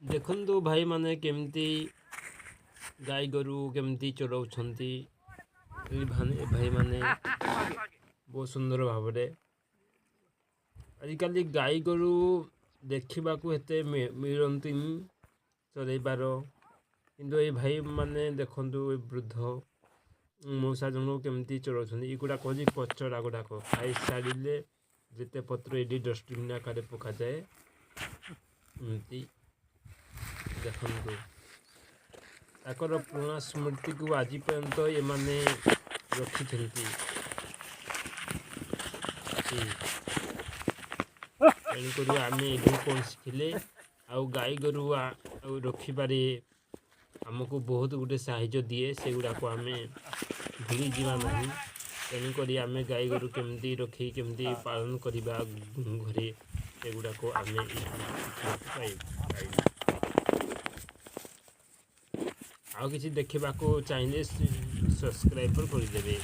ଦେଖନ୍ତୁ ଭାଇମାନେ, କେମିତି ଗାଈ ଗୋରୁ କେମିତି ଚରାଉଛନ୍ତି ଭାଇମାନେ, ବହୁତ ସୁନ୍ଦର ଭାବରେ। ଆଜିକାଲି ଗାଈ ଗୋରୁ ଦେଖିବାକୁ ଏତେ ମିଳନ୍ତିନି ଚରେଇବାର। କିନ୍ତୁ ଏଇ ଭାଇମାନେ ଦେଖନ୍ତୁ, ଏ ବୃଦ୍ଧ ମଉସା ଜଣକ କେମିତି ଚରାଉଛନ୍ତି। ଏଗୁଡ଼ାକ ହେଉଛି କଚଡ଼ା ଗୁଡ଼ାକ। ଖାଇସାରିଲେ ଯେତେ ପତ୍ର ଏଇଠି ଡଷ୍ଟବିନ୍ ଆକାରରେ ପକାଯାଏ ଏମିତି। ଦେଖନ୍ତୁ, ତାଙ୍କର ପୁରୁଣା ସ୍ମୃତିକୁ ଆଜି ପର୍ଯ୍ୟନ୍ତ ଏମାନେ ରଖିଛନ୍ତି। ତେଣୁକରି ଆମେ ଏଇଠୁ କ'ଣ ଶିଖିଲେ? ଆଉ ଗାଈ ଗୋରୁ ଆଉ ରଖିବାରେ ଆମକୁ ବହୁତ ଗୋଟେ ସାହାଯ୍ୟ ଦିଏ। ସେଗୁଡ଼ାକୁ ଆମେ ଭୁଲିଯିବା ନାହିଁ। ତେଣୁକରି ଆମେ ଗାଈ ଗୋରୁ କେମିତି ରଖି କେମିତି ପାଳନ କରିବା ଘରେ, ସେଗୁଡ଼ାକୁ ଆମେ ଏଇଠୁ ଶିଖିବାକୁ ପାଇଲୁ। ଆଉ କିଛି ଦେଖିବାକୁ ଚାହିଁଲେ ସବସ୍କ୍ରାଇବ୍ କରିଦେବେ।